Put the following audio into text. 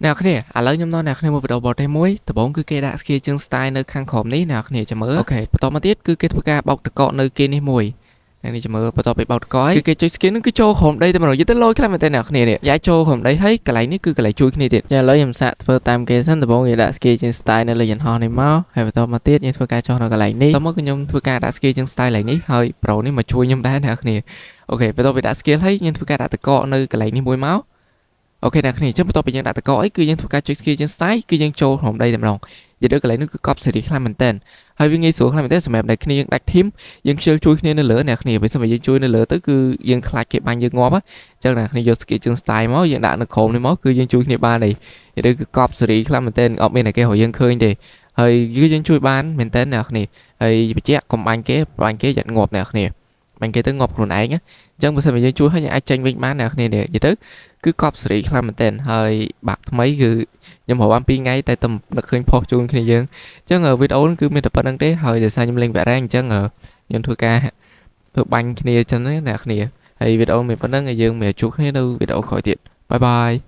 អ្នកគ្នាឥឡូវខ្ញុំនាំអ្នកគ្នាមកវីដេអូបរទេសមួយដំបូងគឺគេដាក់ skill ជើង style នៅខាងក្រោមនេះអ្នកគ្នាចាំមើល OK បន្តមកទៀតគឺគេធ្វើការបោកតកកនៅគេនេះមួយអ្នកនេះចាំមើលបន្ទាប់ពីបោកតកហើយគឺគេចុច skill នឹងគឺចូលក្រោមដីតែម្ដងយទៅលយខ្លាំងមែនតើអ្នកគ្នានេះយ៉ាចូលក្រោមដីហើយកន្លែងនេះគឺកន្លែងជួយគ្នាទៀត ចាឥឡូវខ្ញុំសាកធ្វើតាមគេសិនដំបូងគេដាក់ skill ជាង style នៅលើយន្តហោះនេះមកហើយបន្តមកទៀតយើងធ្វើការចុះនៅកន្លែងនេះ តមកគឺខ្ញុំធ្វើការដាក់ skill ជើង style កន្លែងនេះហើយ bro នេះមកជួយខ្ញុំដែរអ្នកគ្នា OK បន្ទាប់ពីដាក់ skill ហើយយើងធ្វើការដាក់តកកនៅកន្លែងនេះមួយមក OK អ្នកគ្នាអញ្ចឹងបន្ទាប់ពីយើងដាក់តកអីគឺយើងធ្វើការចុច skill ជើង style គឺយើងចូលក្នុងដីតែម្ដងនិយាយទៅកន្លែងនេះគឺកប់សេរីខ្លាំងមែនតើហើយវាងាយស្រួលខ្លាំងមែនតើសម្រាប់តែគ្នាយើងដាច់ team យើងខ្ជិលជួយគ្នានៅលើអ្នកគ្នាបើសិនបើយើងជួយនៅលើទៅគឺយើងខ្លាចគេបាញ់យើងងាប់អញ្ចឹងអ្នកគ្នាយក skill ជើង style មកយើងដាក់នៅក្រោមនេះមកគឺយើងជួយគ្នាបានហើយនិយាយទៅគឺកប់សេរីខ្លាំងមែនតើអត់មានតែគេរកយើងឃើញទេហើយគឺយើងជួយបានមែនតើអ្នកគ្នាហើយបញ្ជាក់កុំបាញ់គេបាញ់គេយ៉ាត់ងាប់អ្នកគ្នាបាញ់គេទៅងាប់ខ្លួនឯងអញ្ចឹងបើសិនបើយើងជួយហើយយើងអាចចេញវិញបានអ្នកគ្នានេះនិយាយទៅគឺកប់សេរីខ្លាំងមែនតើហើយបាក់ថ្មីគឺខ្ញុំរកបាន2ថ្ងៃតែតែនឹកឃើញផុសជូនគ្នាយើងអញ្ចឹងវីដេអូនេះគឺមានតែប៉ុណ្្នឹងទេហើយដោយសារខ្ញុំលេងវគ្គរ៉េអញ្ចឹងខ្ញុំធ្វើការធ្វើបាញ់គ្នាអញ្ចឹងណាអ្នកគ្នាហើយវីដេអូមានប៉ុណ្្នឹងហើយយើងមកជួបគ្នានៅវីដេអូក្រោយទៀត bye bye.